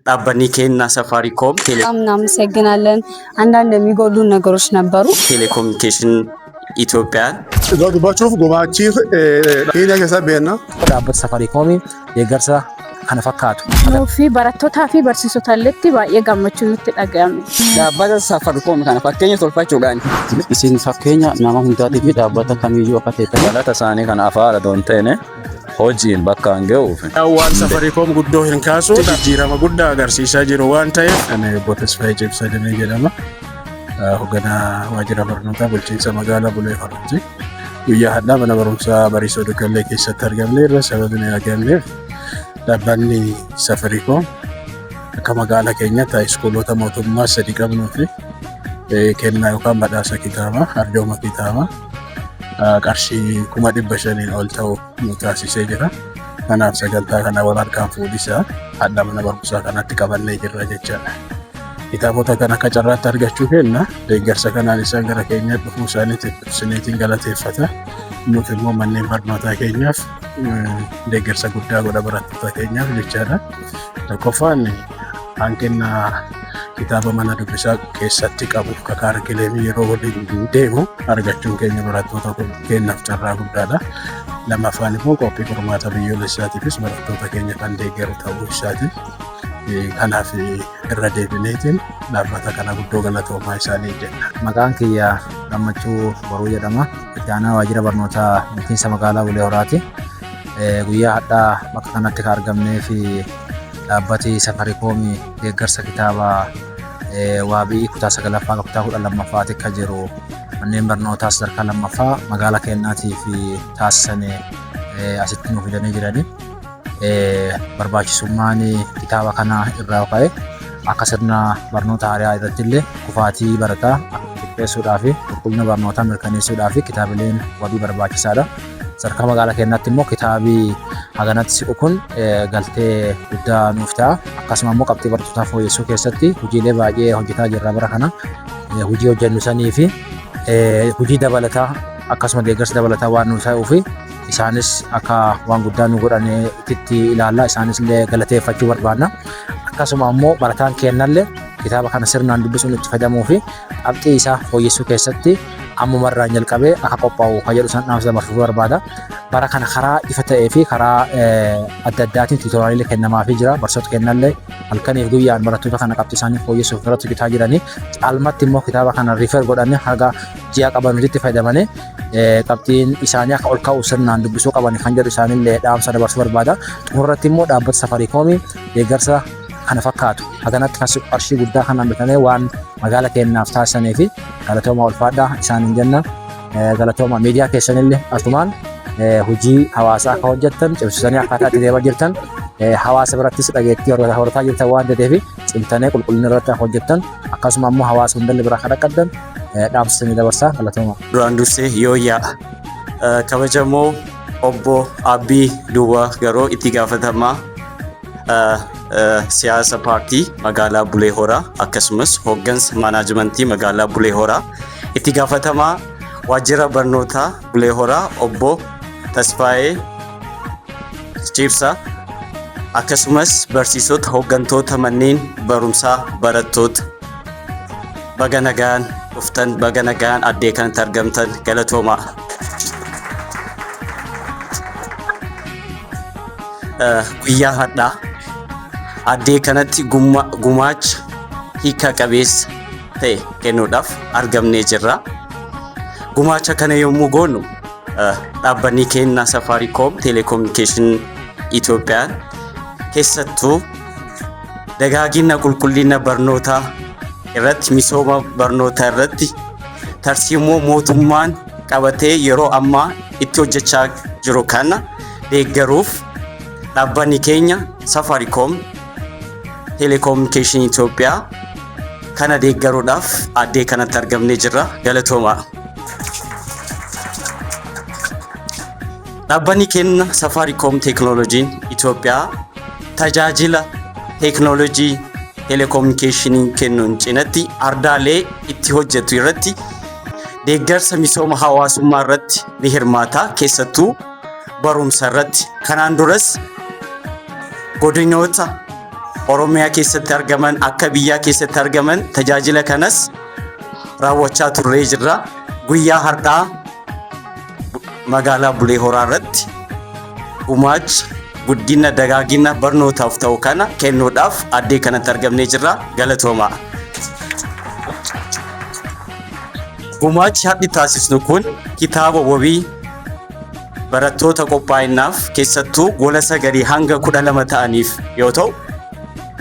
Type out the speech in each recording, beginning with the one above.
Dhaabbanni keenya Safaariikoom በጣም እናመሰግናለን። አንዳንድ የሚጎሉ ነገሮች ነበሩ። Teeleekoominikeeshinii Itoophiyaan Dhugaa dubbachuuf gumaachiif keenya keessa beekna. Dhaabbata Safaariikoomii deeggarsa kana fakkaatu. Nuufi barattootaa fi barsiisota illeetti baay'ee gammachuu nutti dhaga'ame. Dhaabbata Safaariikoom kana fakkeenya tolfachuudhaan. Isin fakkeenya nama hundaatii fi dhaabbata kamiiyyuu akka ta'e. Galata isaanii kana afaan otoo hin taane hojiin bakka hin ga'uuf. Waan Safaariikoom guddoo hin kaasu jijjiirama guddaa agarsiisaa jiru waan ta'eef. Ani obbo Tasfaayee Cibsaa Damee jedhama. Hoogganaa waajjira barnootaa bulchiinsa magaalaa Bulee Horaati. Guyyaa har'aa mana barumsaa Bariisoo Duggallee keessatti argamneerra. Sababni argamneef dhaabbanni Safaariikoom akka magaalaa keenyaatti haayiskuulota mootummaa sadi qabnuu fi kennaa yookaan badhaasa kitaabaa arjooma kitaabaa qarshii 500,000 ol ta'u nu taasisee jira. Kanaaf sagantaa kana wal harkaan fuudhisaa hadha mana barumsaa kanatti qabannee jirra jechaadha. Kitaabota kana akka carraatti argachuu kenna deeggarsa kanaan isaan gara keenya dhufuu isaaniitiif ibsineetiin galateeffata. Nuuf immoo manneen barnootaa keenyaaf deeggarsa guddaa godha barattoota keenyaaf jechaadha. Tokkoffaan hanqina kitaaba mana dubbisaa keessatti qabu akka kaarkileemii yeroo waliin deemu argachuun keenya barattoota keenyaaf carraa guddaadha. Lammaffaan immoo qophii qormaata biyyoolessaatiifis barattoota keenya kan deeggaru ta'uu isaati. Kanaaf irra deebineetiin dhaabbata kana guddoo galatoomaa isaanii jenna. Maqaan kiyya Gammachuu Boruu jedhama. Itti aanaa waajjira barnootaa bulchiinsa magaalaa Bulee Horaati. Guyyaa har'aa bakka kanatti kan argamnee fi dhaabbati Safarikoom deeggarsa kitaaba waabii kutaa 9ffaa kutaa 12ffaatti akka jiru manneen barnootaa sadarkaa lammaffaa magaalaa keenyaatiif taasisan asitti nuuf fidanii jirani. Barbaachisummaan kitaaba kanaa irraa ka'e akka sirna barnoota haaraa irratti illee kufaatii barataa xiqqeessuudhaa fi qulqullina barnootaa mirkaneessuudhaa fi kitaabileen wabii barbaachisaadha. Sadarkaa magaalaa keenyaatti immoo kitaabii haganatti siqu kun galtee guddaa nuuf ta'a. Akkasuma immoo qabxii barattootaa fooyyessuu keessatti hojiilee baay'ee hojjetaa jirra bara kana. Hojii hojjennu sanii fi hojii dabalataa akkasuma deeggarsa dabalataa waan nuuf ta'uuf isaanis akka waan guddaa nu godhanitti ilaalla. Isaanis illee galateeffachuu barbaanna. Akkasuma immoo barataan kennallee kitaaba kana sirnaan dubbisuun itti fayyadamuu fi qabxii isaa fooyyessuu keessatti ammumarraan jalqabee akka qophaa'u kan jedhu isaan dhaamsa dabarsuu barbaada. Bara kana karaa ifa ta'ee fi karaa adda addaatiin tiitooriyaalii kennamaafii jira. Barsiisota kennallee halkaniif guyyaan barattoota kana qabxii isaanii fooyyessuuf irratti hojjetaa jiranii. Caalmatti immoo kitaaba kana riifer godhanii haga ji'a qabanutti fayyadamanii qabxiin isaanii akka ol ka'u sirnaan dubbisuu qaban kan jedhu isaanillee dhaamsa dabarsuu barbaada. Xumurratti immoo dhaabbata Safarikoomii deeggarsa kana fakkaatu haganatti kan qarshii guddaa kanaan bitamee waan magaala keenyaaf taasisanii fi galatooma ulfaadhaa isaaniin jenna. Galatooma miidiyaa keessanillee asumaan hojii hawaasaa akka hojjettan cimsisanii akkaataa itti deemaa jirtan hawaasa birattis dhageettii horataa jirtan waan ta'eef cimtanii qulqullina irratti akka hojjettan akkasuma immoo hawaasa hundallee biraa akka dhaqqabdan dhaamsisanii dabarsaa galatooma. Duraan dursee yooyyaa kabajamoo obbo Abbii Duwwaa Garoo itti gaafatamaa siyaasa paartii magaalaa Bulee Horaa akkasumas hooggansa maanaajimentii magaalaa Bulee Horaa itti gaafatamaa waajjira barnootaa Bulee Horaa obbo Tasfaayee Ciibsaa akkasumas barsiisota hooggantoota manneen barumsaa barattoota baga nagaan dhuftan baga nagaan addee kanatti argamtan galatoomaa. Guyyaa har'aa addee kanatti gumaacha hiika qabeessa ta'e kennuudhaaf argamnee jirra. Gumaacha kana yommuu goonu dhaabbanni keenya Safaariikoom Teeleekoominikeeshinii Itoophiyaan keessattuu dagaagina qulqullina barnootaa irratti misooma barnootaa irratti tarsiimoo mootummaan qabatee yeroo ammaa itti hojjechaa jiru kana deeggaruuf dhaabbanni keenya Safaricom Teeleekoominikeeshinii Itoophiyaa kana deeggaruudhaaf addee kanatti argamnee jirra. Galatoomaa. Dhaabbanni keenya Safaricom Teekinooloojiin Itoophiyaa tajaajila teekinooloojii teeleekoominikeeshinii kennuun cinatti ardaalee itti hojjetu irratti deeggarsa misooma hawaasummaa irratti ni hirmaata. Keessattuu barumsa irratti. Kanaan duras godinoota Oromiyaa keessatti argaman, akka biyyaa keessatti argaman tajaajila kanas raawwachaa turree jirra. Guyyaa har'aa magaalaa Bulee Horaa irratti gumaacha guddina dagaagina barnootaaf ta'u kana kennuudhaaf addee kanatti argamnee jirra. Galatoomaa. Gumaachi har'i taasisnu kun kitaaba wabii barattoota qophaa'innaaf, keessattuu gola 9 hanga 12 ta'aniif yoo ta'u,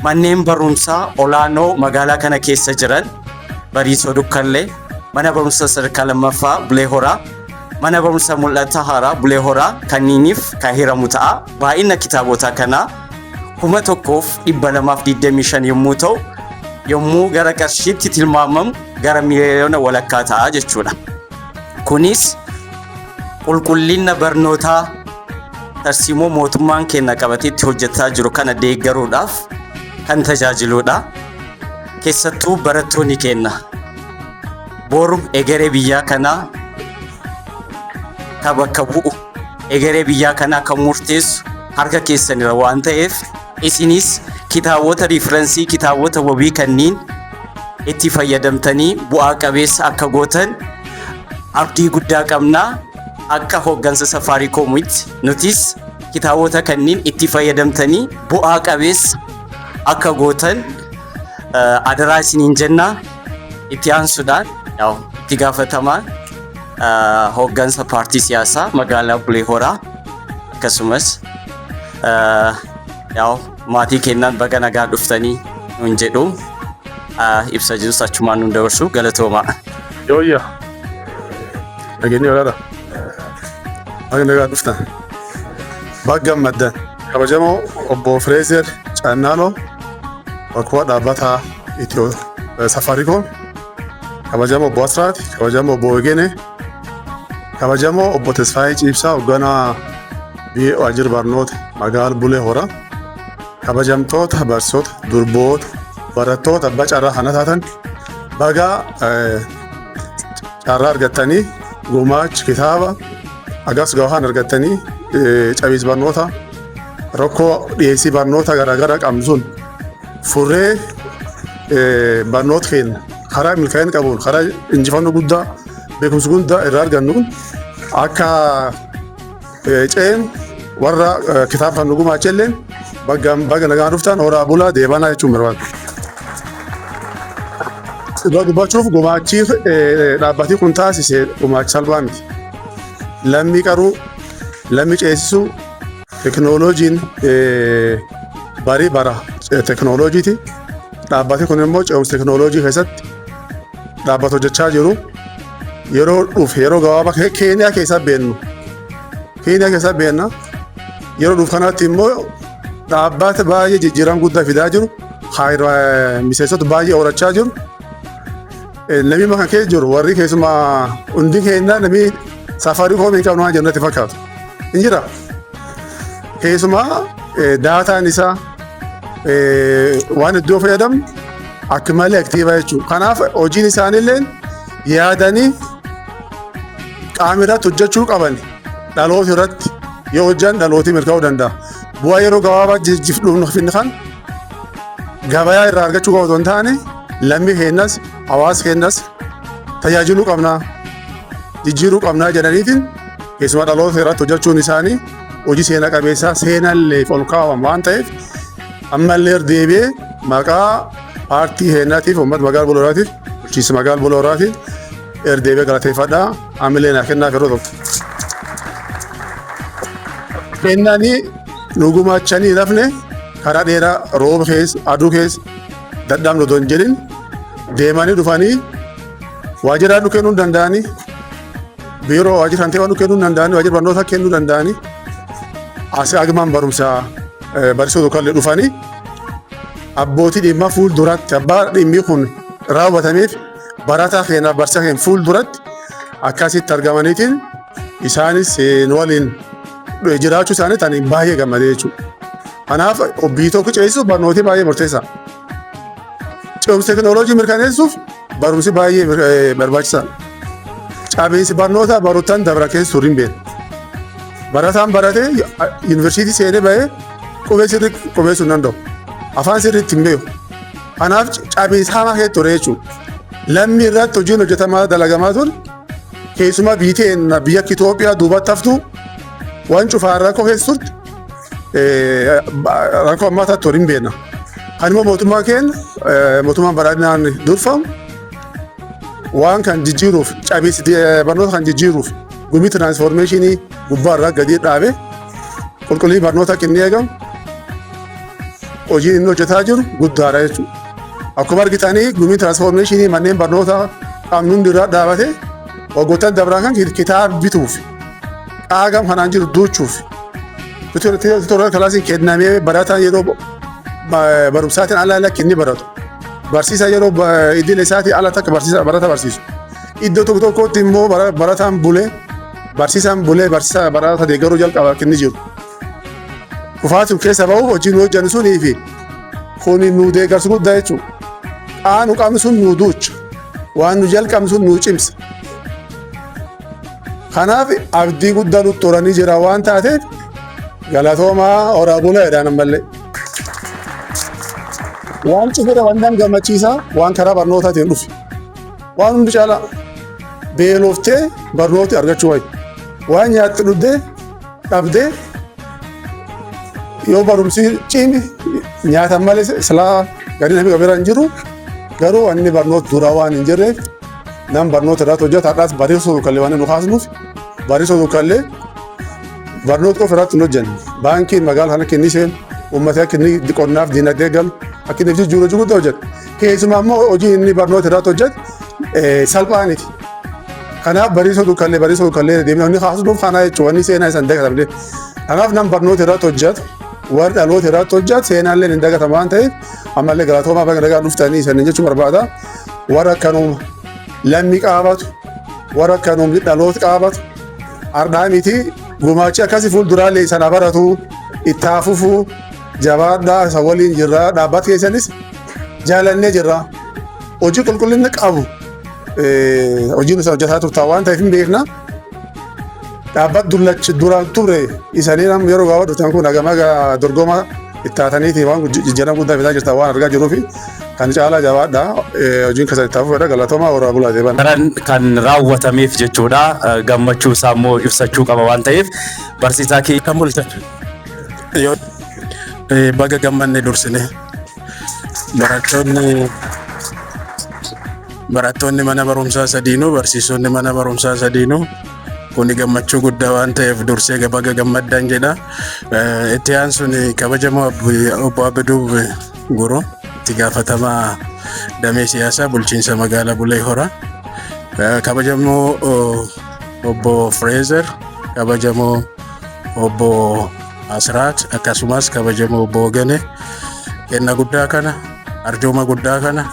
manneen barumsaa olaanoo magaalaa kana keessa jiran Bariisoo Dukkallee, mana barumsa sadarkaa lammaffaa Bulee Horaa, mana barumsa Mul'ata Haaraa Bulee Horaa kanniiniif kan hiramu ta'a. Baay'ina kitaabota kanaa 1225 yommuu ta'u, yommuu gara qarshiitti tilmaamamu gara 1.5 miliyoona ta'a jechuudha. Kunis qulqullina barnootaa tarsiimoo mootummaan keenya qabatee itti hojjetaa jiru kana deeggaruudhaaf kan tajaajiludha. Keessattuu barattoonni keenya boru egeree biyyaa kanaa kan bakka bu'u, egeree biyyaa kanaa kan murteessu harka keessanirra waan ta'eef, isinis kitaabota reference, kitaabota wabii kanniin itti fayyadamtanii bu'aa qabeessa akka gootan abdii guddaa qabnaa. Akka hooggansa Safaarikoomitti nutis kitaabota kanniin itti fayyadamtanii bu'aa qabeessa akka gootan adaraa isiniin jennaa. Itti aansuudhaan itti gaafatamaan hooggansa paartii siyaasaa magaalaa Bulee Horaa akkasumas maatii kennaan baga nagaa dhuftanii nuun jedhu, ibsa jirus achumaan nuun dabarsu. Galatoomaa. Yooyya. Nageenyi olaadha. Baga nagaa dhuftan. Baga gammaddan. Kabajamoo obbo Fireezer Caannaaloo, bakka dhaabbataa Itiyoo Safaariikoom. Kabajamoo obbo Asraati. Kabajamoo obbo Wegene. Kabajamoo obbo Tesfaayee Ciibsaa, hoogganaa biiroo waajjira barnoota magaalaa Bulee Horaa. Kabajamtoota barsiisota, durboota, barattoota abbaa carraa kana taatan, baga carraa argattanii gumaacha kitaaba agas gahaan argattanii cabiis barnoota rakkoo dhiyeessii barnoota garaagaraa qabnu sun furree, barnoota keenya karaa milkaa'ina qabuun, karaa injifannoo guddaa, beekumsa guddaa irraa argannuun akka ceenu, warra kitaaba kan nu gumaache illee baga nagaan dhuftan, horaa bulaa deebanaa jechuun barbaada. Dhugaa dubbachuuf, gumaachi dhaabbatii kun taasise gumaacha salphaa miti. Lammii qaruu, lammii ceesisuu, teknooloojiin barii bara teknooloojiiti. Dhaabbati kun immoo ce'umsa teknooloojii keessatti dhaabbata hojjechaa jiru. Yeroo dhufe, yeroo gabaabaa Keeniyaa keessa beennu. Keeniyaa keessa beenna. Yeroo dhufu kanatti immoo dhaabbata baay'ee jijjiirama guddaa fidaa jiru. Miseensota baay'ee horachaa jiru. Namni kan keessa jiru, warri keessumaa hundi keenya namni Safaariikoom hin qabnu waan jennatti fakkaatu. Hin jira. Keessumaa daataan isaa waan iddoo fayyadamnu akka malee active jechuudha. Kanaaf hojiin isaaniillee yaadanii qaama irratti hojjechuu qaban, dhaloota irratti yoo hojjan dhalooti milkaa'uu danda'a. Bu'aa yeroo gabaabaa jijjiiruu finni kan gabayaa irraa argachuu qabu otoo hin taane, lammii keenyas hawaasa keenyas tajaajiluu qabnaa, jijjiiruu qabnaa jedhaniitiin keessumaa dhaloota irratti hojjechuun isaanii hojii seena qabeessaa seenallee ol kaawwamu waan ta'eef, ammallee deebi'ee maqaa paartii keenyaatiif, uummata magaalaa Bulee Horaatiif, bulchiinsa magaalaa Bulee Horaatiif deebi'ee galateeffadhaa, ammallee naa kennaaf yeroo tokko. Kennanii nu gumaachanii lafne karaa dheeraa rooba keessa, aduu keessa dadhabnu otoo hin jedhin deemanii dhufanii waajjira nu kennuu danda'anii, biiroo waajjira kantiibaa nu kennuu danda'anii, waajjira barnootaa kennuu danda'anii, asii agmaan barumsaa barsiisota tokkollee dhufanii abbootii dhimma fuul duratti, abbaa dhimmi kun raawwatameef, barataa keenyaaf barsiisaa keenya fuul duratti akkasitti argamaniitiin isaanis nu waliin jiraachuu isaanii tani baay'ee gammadee jechuudha. Kanaaf biyyi tokko ceesisuuf barnooti baay'ee murteessaa. Ce'umsa teekinooloojii mirkaneessuuf barumsi baay'ee barbaachisaadha. Cabiinsi barnoota baroottan dabran keessa turre hin beeknu. Barataan baratee yuunivarsiitii seenee bahee qubee sirrii qubeessuu hin danda'u. Afaan sirriitti hin beeku. Kanaaf cabiinsa hamaa keessa ture jechuudha. Lammii irratti hojiin hojjetamaa dalagamaa ture. Keessumaa biyyi teenya biyya akka Itoophiyaa duubatti haftu waan cufaan rakkoo keessa turte, rakkoo ammaa taatu hin beekna. Kan immoo mootummaan keenya, mootummaan badhaadhinaan durfamu, waan kan jijjiiruuf, cabiinsi barnoota kan jijjiiruuf gumii tiraansfoormeeshinii gubbaa irraa gadi dhaabe, qulqullinni barnoota akka inni eegamu hojiin inni hojjetaa jiru guddaadha jechuudha. Akkuma argitanii, gumiin tiraansfoormeeshinii manneen barnoota qabnu hundi irraa dhaabate waggoottan dabran kan kitaaba bituuf, qaagam kanaan jiru duuchuuf, tutorial classiin kennamee barataan yeroo barumsaatiin ala ala inni baratu. Barsiisaa yeroo idilee isaatii ala takka barsiisa barata barsiisu. Iddoo tokko tokkotti immoo barataan bulee, barsiisaan bulee, barsiisaa barata deeggaruu jalqaba akka inni jiru. Kufaatiin keessa bahuuf hojiin nu hojjennu sunii fi kun nu deeggarsu guddaa jechuudha. Qaanu qabnu sun nu duucha. Waan nu jalqabnu sun nu cimsa. Kanaaf abdii guddaa nutti horanii jira waan taateef galatoomaa, horaa bulaa jedhaan ammallee. Waan cufedha, waan nama gammachiisaa waan karaa barnootaatiin dhufe. Waan hundi caalaa beeloftee barnoota argachuu wayi. Waan nyaatte dhugdee dhabdee yoo barumsi cimi nyaatan malee silaa gadi namni bira hin jiru. Garuu wanni barnoota duraa waan hin jirreef nam barnoota irratti hojjeta. Har'aas barreessuu kallee waan nu kaasnuuf barreessuu kallee barnoota qofa irratti hin hojjenne. Baankiin magaalaa kana akka inni seenu, uummata akka inni qonnaaf diinagdee galu akka inni jijjiiru hojii guddaa hojjeta. Keessumaa immoo hojii inni barnoota irratti hojjete salphaa miti. Kanaaf barreessuu kallee deemnee wanni kaasnuuf kana jechuudha, wanni seenaa isaan dagatamne. Kanaaf nam barnoota irratti hojjetu, warri dhaloota irratti hojjetu seenaallee hin dagatamu waan ta'eef ammallee galatoomaa, baga nagaa dhuftanii isaanii jechuun barbaada. Warra akkanuma lammii qaabatu, warra akkanuma dhaloota qaabatu, ardhaa miti gumaachi akkasii fuulduraalee sana baratu itti hafufuu jabaadhaa, isa waliin jirra, dhaabbata keessanis jaalannee jirra. Hojii qulqullina qabu hojiin isa hojjetaa turtaa waan ta'eef hin beekna. Dhaabbata dullachi duraan ture isanii yeroo gabaabaa dhuftan kun hagama dorgoma itti taataniiti waan jijjiirama guddaa fidaa jirtan waan argaa jiruu fi kan caalaa jabaadha. Hojiin keessan itti hafuudha. Galatoomaa, horaa bulaa deeban. Daran kan raawwatameef jechuudha. Gammachuu isaa immoo ibsachuu qaba waan ta'eef barsiisaa kee. Kan bulchan. Yoo baga gammanne dursine, barattoonni mana barumsaa sadiinuu, barsiisonni mana barumsaa sadiinuu, kuni gammachuu guddaa waan ta'eef dursee baga gammaddan jedha. Itti aansuun kabajamoo obbo Abiduu Guroo, itti gaafatamaa damee siyaasaa bulchiinsa magaalaa Bulee Horaa. Kabajamoo obbo Fireezer, kabajamoo obbo Asraat, akkasumas kabajamoo obbo Ogane, kenna guddaa kana, arjooma guddaa kana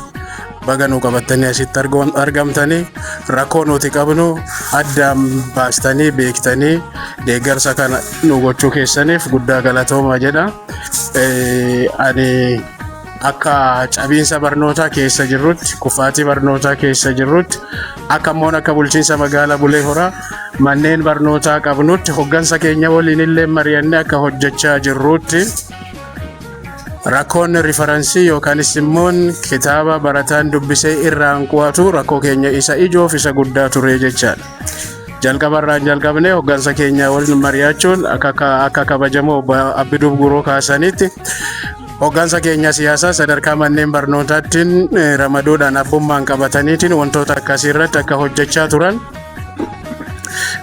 baga nu qabattanii asitti argamtanii, rakkoo nuti qabnu addaan baastanii beektanii deeggarsa kana nu gochuu keessaniif guddaa galatoomaa jedha. Ani akka cabiinsa barnootaa keessa jirrutti, kufaatii barnootaa keessa jirrutti, akka immoo akka bulchiinsa magaalaa Bulee Horaa manneen barnootaa qabnutti hoggansa keenya waliin illee mari'annee akka hojjechaa jirrutti, rakkoon reference yookaanis immoo kitaaba barataan dubbisee irraan qo'atu rakkoo keenya isa ijoof isa guddaa ture jechaadha. Jalqabarraan jalqabnee hoggansa keenya waliin mari'achuun akka kabajamoo obbo Abbiduuf Guroo kaasanitti hoggansa keenya siyaasaa sadarkaa manneen barnootaattiin ramaduudhaan abbummaan qabataniitiin wantoota akkasii irratti akka hojjechaa turan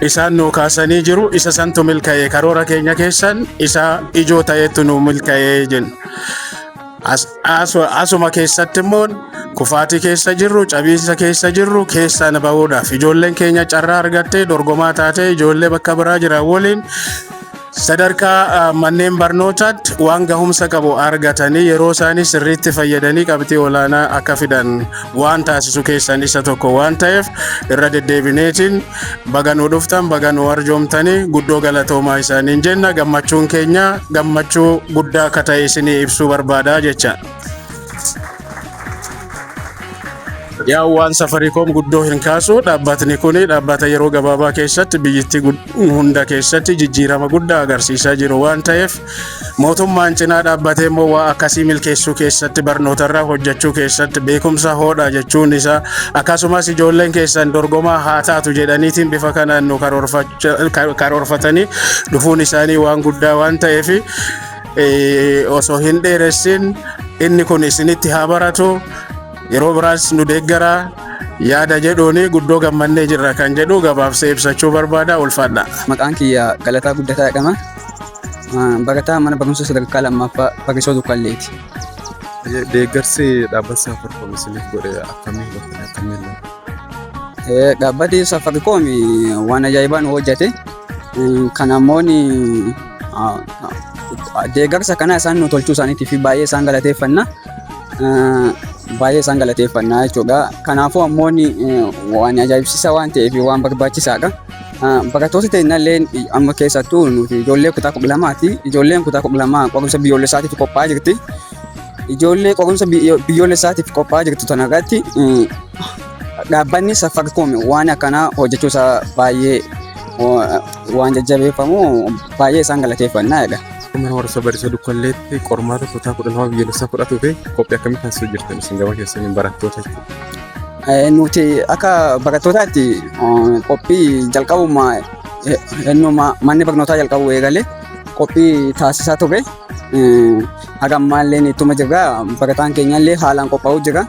isaan nu kaasanii jiru. Isa santu milkaa'e, karoora keenya keessan isa ijoo ta'etu nu milkaa'ee jenna. Asuma keessatti immoo kufaatii keessa jirru, cabiinsa keessa jirru keessaan bahuudhaaf ijoolleen keenya carraa argattee dorgomaa taatee ijoollee bakka biraa jiran waliin sadarkaa manneen barnootaatti waan gahumsa qabu argatanii yeroo isaanii sirriitti fayyadanii qabxii olaanaa akka fidan waan taasisu keessan isa tokko waan ta'eef irra deddeebineetiin baga nu dhuftan, baga nu arjoomtanii, guddoo galatoomaa isaaniin jenna. Gammachuun keenya gammachuu guddaa akka ta'e isinii ibsuu barbaadaa jecha. Yaa waan Safaricom guddoo hin kaasu. Dhaabbatni kun dhaabbata yeroo gabaabaa keessatti biyyattii hunda keessatti jijjiirama guddaa agarsiisaa jiru waan ta'eef, mootummaan cinaa dhaabbatee immoo waa akkasii milkeessuu keessatti, barnootarraa hojjechuu keessatti beekumsa hoodha jechuun isaa, akkasumas ijoolleen keessan dorgomaa haa taatu jedhaniitiin bifa kanaan nu karoorfatanii dhufuun isaanii waan guddaa waan ta'eef, osoo hin dheeressin inni kun isinitti haa baratu, yeroo biraas nu deeggaraa yaada jedhuuni guddoo gammannee jirra kan jedhu gabaabsee ibsachuu barbaada. Ulfaadha. Maqaan kiyya Galataa Guddataa jedhama. Barataa mana barumsa sadarkaa lammaffaa Barrisoo Dukkalleeti. Deeggarsi dhaabbata Safaricom isiniif godhe akkamii hubattanii, akkamiin ilaaltu? Dhaabbati Safaricom waan ajaa'ibaa nu hojjete. Kan ammoo deeggarsa kana isaan nu tolchuu isaaniitiif baay'ee isaan galateeffanna. Baay'ee isaan galateeffanna jechuudha. Kanaafuu ammoo waan ajaa'ibsiisaa waan ta'eef waan barbaachisaadha. Barattoota teennallee amma keessattuu nuti ijoollee kutaa 12ti. Ijoolleen kutaa 12 qorumsa biyyoolessaatiif qophaa'aa jirti. Ijoollee qorumsa biyyoolessaatiif qophaa'aa jirtu tana irratti dhaabbanni Safaricom waan akkanaa hojjechuu isaa baay'ee waan jajjabeeffamu, baay'ee isaan galateeffannaa jedha. Mana barumsaa Barrisoo Dukkalleetti qormaata kutaa 12 biyyoolessaa fudhatuu fi qophii akkamii taasisuu jirtan isin gama keessaniin barattoota jechuudha? Nuti akka barattootaatti qophii jalqabuma ennuma manni barnootaa jalqabu eegalee qophii taasisaa ture. Haga ammaallee ittuma jirra. Barataan keenyallee haalaan qophaa'uu jira.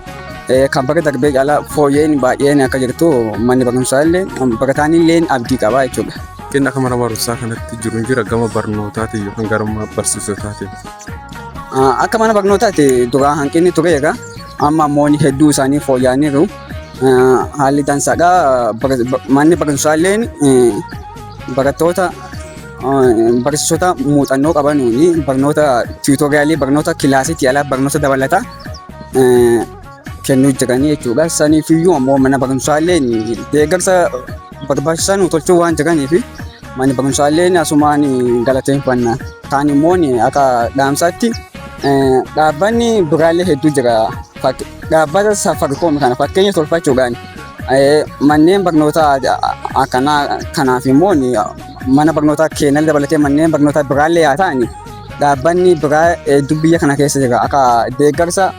Kan bara darbee caalaa fooyyeen baay'een akka jirtu manni barumsaa illee barataan illee abdii qaba jechuudha. Kenna akka mana barumsaa kanatti jiru hin jira gama barnootaatiin yookaan gara barsiisotaatiin? Akka mana barnootaatti duraa hanqinni tureera. Amma ammoo hedduu isaanii fooyya'aniiru. Haalli dansaadha. Manni barumsaa illee barattoota barsiisota muuxannoo qabanuuni barnoota tutorialii, barnoota kilaasiitti alaa barnoota dabalataa kennuu jiranii jechuudha. Saniifiyyuu ammoo mana barumsaa illee deeggarsa barbaachisaa nu tolchuu waan jiraniif manni barumsaa illee asumaan galateeffanna. Kaan immoo akka dhaamsaatti dhaabbanni biraallee hedduu jira. Dhaabbata Safaricom kana fakkeenya tolfachuudhaan manneen barnootaa akkanaa kanaaf immoo mana barnootaa keenyallee dabalatee manneen barnootaa biraallee haa ta'ani, dhaabbanni biraa hedduu biyya kana keessa jira. Akka deeggarsa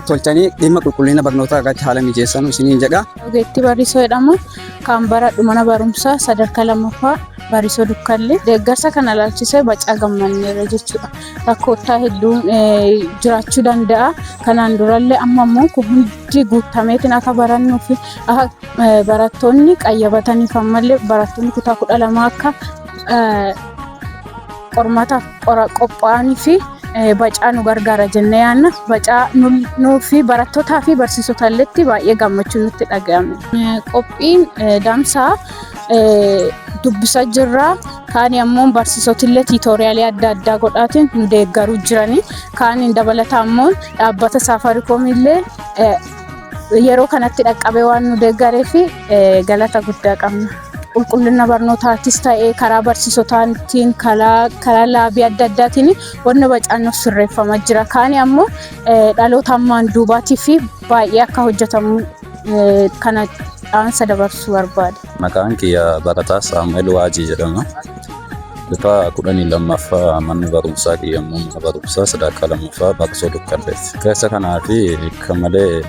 tolchanii dhimma qulqullina barnootaa irratti haala mijeessan isiniin jedha. Ogeettii Barrisoo jedhama. Kan baradhu mana barumsaa sadarkaa lammaffaa Barrisoo Dukkallee. Deeggarsa kana ilaalchisee bacaa gammanneerra jechuudha. Rakkoottaa hedduun jiraachuu danda'a. Kanaan durallee amma immoo kun hundi guutameetiin akka barannuu fi akka barattoonni qayyabataniif, ammallee barattoonni kutaa 12 akka qormaataaf qophaa'anii fi bacaa nu gargaara jennee yaadna. Bacaa nuu fi barattootaa fi barsiisota illeetti baay'ee gammachuu nutti dhaga'ame. Qophiin damsaa dubbisaa jirra. Kaan ammoo barsiisotillee tutorialii adda addaa godhaatiin nu deeggaruu jirani. Kaan dabalataa ammoo dhaabbata Safaricom illee yeroo kanatti dhaqqabee waan nu deeggaree fi galata guddaa qabna. Qulqullina barnootaatis ta'ee karaa barsiisotaatiin, karaa laabii adda addaatiin wanni bacaan nuuf sirreeffamaa jira. Kaan ammoo dhaloota ammaan duubaatii fi baay'ee akka hojjetamu kana dhaamsa dabarsuu barbaada. Maqaan kiyya Barataa Saamu'eel Waajii jedhama. Kutaa 12ffaa, manni barumsaa kiyya immoo mana barumsaa sadarkaa lammaffaa Baqsoo Dukkalleeti. Keessa kanaa fi kan malee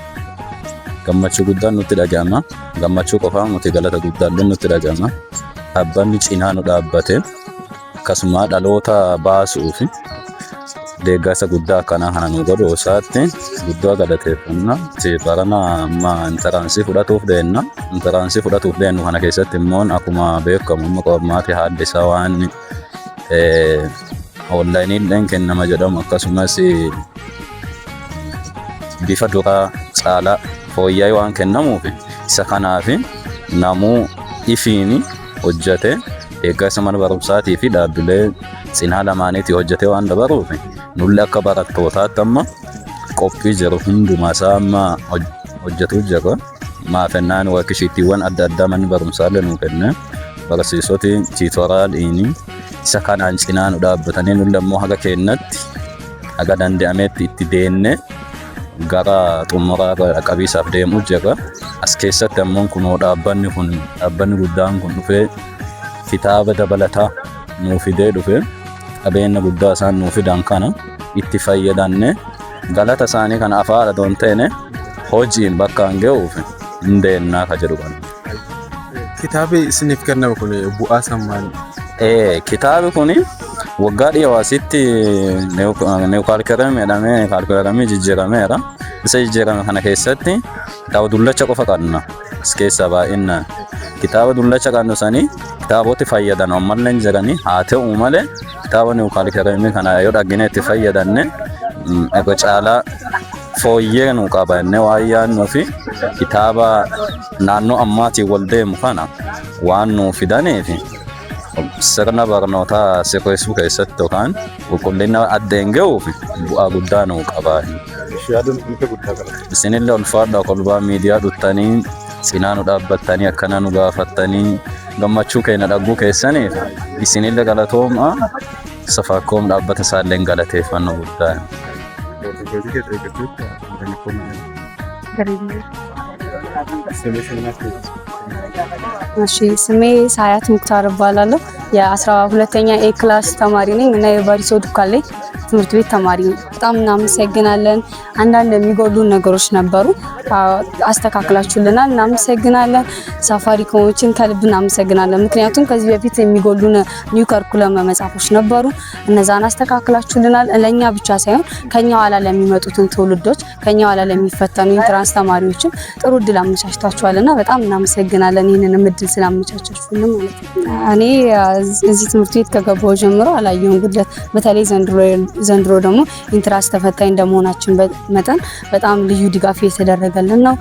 gammachuu guddaan nutti dhaga'ama. Gammachuu qofaa nuti galata guddaallee nutti dhaga'ama. Dhaabbanni cinaa nu dhaabbate akkasuma dhaloota baasuu fi deeggarsa guddaa akkanaa kana nu godhu isaatti guddoo galateeffanna. Barana amma entrance fudhatuuf deemna. Entrance fudhatuuf deemnu kana keessatti immoo akkuma beekamu amma qormaati haalli isaa waan onlineiilleen kennama jedhamu, akkasumas bifa duraa caalaa fooyya'ee waan kennamuuf, isa kanaaf namuu ifiin hojjate deeggarsa mana barumsaatii fi dhaabbilee cinaa lamaaniitii hojjetee waan dabaruuf, nulli akka barattootaatti amma qophii jiru hundumaa isaa amma hojjetuu jirra. Maafennaan worksheetiiwwan adda addaa manni barumsaallee nuu kenne, barsiisoti tutorialiin isa kanaan cinaa nu dhaabbatanii, nulli ammoo haga kennatti haga danda'ametti itti deenne Gara xumuraa qabiisaaf deemuu jirra. As keessatti ammoo kunoo dhaabbanni kun dhaabbanni guddaan kun dhufee kitaaba dabalataa nuu fidee dhufe qabeenya guddaa isaan nuu fidan kana itti fayyadamne galata isaanii kana afaan otoo hin ta'ine hojiin bakka hin ga'uuf hin deemnaa ka jedhu kana. Kitaabi isiniif kenname kun bu'aa isaa maali? Kitaabi kun waggaa dhiyoo asitti new curriculum jedhamee curriculumii jijjiirameera. Isa jijjiirame kana keessatti kitaaba dullacha qofa qabna. As keessaa baay'inaan. Kitaaba dullacha qabnu sanii kitaaboti fayyadan ammallee hin jiranii haa ta'u malee kitaaba new curriculumii kana yoo dhaggine itti fayyadamne irra caalaa fooyyee nu qaba jennee waan yaadnuu fi kitaaba naannoo ammaatiin wal deemu kana waan nuu fidaniif sirna barnootaa sirreessuu keessatti yookaan qulqullina addeen ga'uuf bu'aa guddaa nuu qaba. Isinillee ulfaadhaa kolbaa miidiyaa dhuftanii cinaa nu dhaabbattanii akkana nu gaafattanii gammachuu keenya dhagguu keessaniif isinillee galatoomaa Safaricom dhaabbata isaallee galateeffannoo guddaa. እሺ ስሜ ሳያት ሙክታር እባላለሁ። የ12ኛ A class ተማሪ ነኝ እና የባሪሶ ዱካሌ ትምህርት ቤት ተማሪ ነኝ። በጣም እናመሰግናለን። አንዳንድ የሚጎሉ ነገሮች ነበሩ፣ አስተካክላችሁልናል። እናመሰግናለን። ሳፋሪኮሞችን ከልብ እናመሰግናለን። ምክንያቱም ከዚህ በፊት የሚጎሉን new curriculum መጽሐፎች ነበሩ፣ እነዛን አስተካክላችሁልናል። ለእኛ ብቻ ሳይሆን ከኛ ኋላ ለሚመጡትን ትውልዶች ከኛ ኋላ ለሚፈተኑ entrance ተማሪዎችም ጥሩ እድል አመቻችታችኋል እና በጣም እናመሰግናለን ይህንንም እድል ስላመቻቻችሁልን ማለት ነው። እኔ እዚህ ትምህርት ቤት ከገባሁ ጀምሮ አላየሁም ጉድለት። በተለይ ዘንድሮ ደግሞ entrance ተፈታኝ እንደመሆናችን መጠን በጣም ልዩ ድጋፍ እየተደረገልን ነው።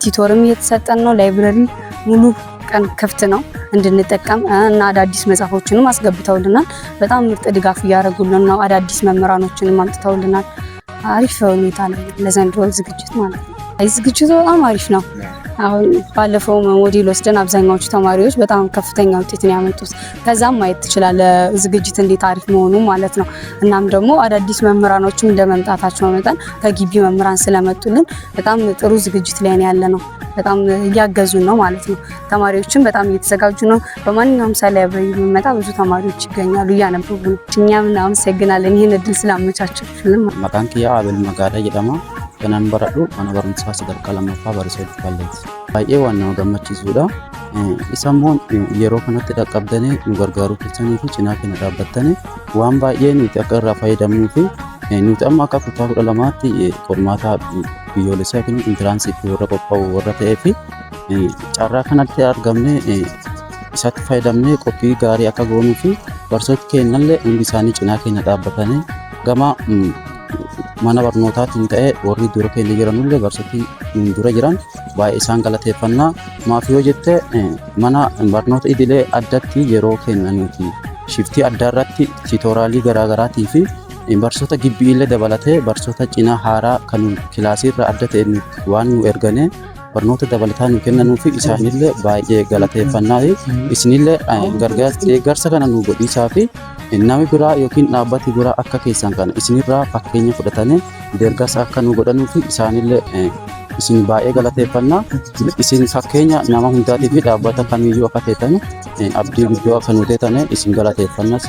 tutor ም እየተሰጠን ነው። Library ሙሉ ቀን ክፍት ነው እንድንጠቀም እና አዳዲስ መጽሐፎችንም አስገብተውልናል። በጣም ምርጥ ድጋፍ እያደረጉልን ነው። አዳዲስ መምህራኖችንም አምጥተውልናል። አሪፍ ሁኔታ ላይ ለዘንድሮ ዝግጅት ማለት ነው። ዝግጅቱ በጣም አሪፍ ነው። አሁን ባለፈው ሞዴል ወስደን አብዛኛዎቹ ተማሪዎች በጣም ከፍተኛ ውጤት ነው ያመጡት። ከዛም ማየት ትችላለህ ዝግጅት እንዴት አሪፍ መሆኑ ማለት ነው። እናም ደግሞ አዳዲስ መምህራኖችም እንደመምጣታቸው መጠን ከግቢ መምህራን ስለመጡልን በጣም ጥሩ ዝግጅት ላይ ነው ያለ ነው። በጣም እያገዙን ነው ማለት ነው። ተማሪዎችም በጣም እየተዘጋጁ ነው። በማንኛውም ሰዓት library የሚመጣ ብዙ ተማሪዎች ይገኛሉ፣ እያነበቡ ነው። እኛም እናመሰግናለን ይህን እድል ስላመቻቻችሁልን። Maqaan kiyya Abel Magaalaa jedhama. Kanan baradhu mana barumsaa sadarkaa lammaffaa Barisoo Dukkalleeti. Baay'ee waan nama gammachiisudha. Isa immoo yeroo kanatti dhaqqabdanii nu gargaaruu keessanii fi cinaa keenya dhaabbattanii waan baay'ee nuti akka irraa fayyadamnuu fi nuti amma akka kutaa 12tti qormaata biyyoolessaa yookiin entranceiitti warra qophaa'u warra ta'ee fi carraa kanatti argamnee isatti fayyadamnee qophii gaarii akka goonuu fi barsiisota keenyallee hundi isaanii cinaa keenya dhaabbatanii gama mana barnootaatiin ta'ee warri dura keenya jiranullee barsiisotni dura jiran baay'ee isaan galateeffannaa. Maaf yoo jette mana barnoota idilee addatti yeroo keenya nuti shiftii addaa irratti tutorialii garaagaraatii fi barsiisota gibbii illee dabalatee barsiisota cinaa haaraa kan kilaasii irraa adda ta'e waan nu erganii barnoota dabalataa nu kennanuu fi isaanillee baay'ee galateeffannaa. Isinillee deeggarsa kana nu godhiisaa fi namni biraa yookiin dhaabbati biraa akka keessan kana isinirraa fakkeenya fudhatanii deeggarsa akka nu godhanuu fi isaanillee isin baay'ee galateeffannaa. Isin fakkeenya nama hundaatii fi dhaabbata kamiyyuu akka ta'an abdii guddoo akka nu ta'an isin galateeffannaa.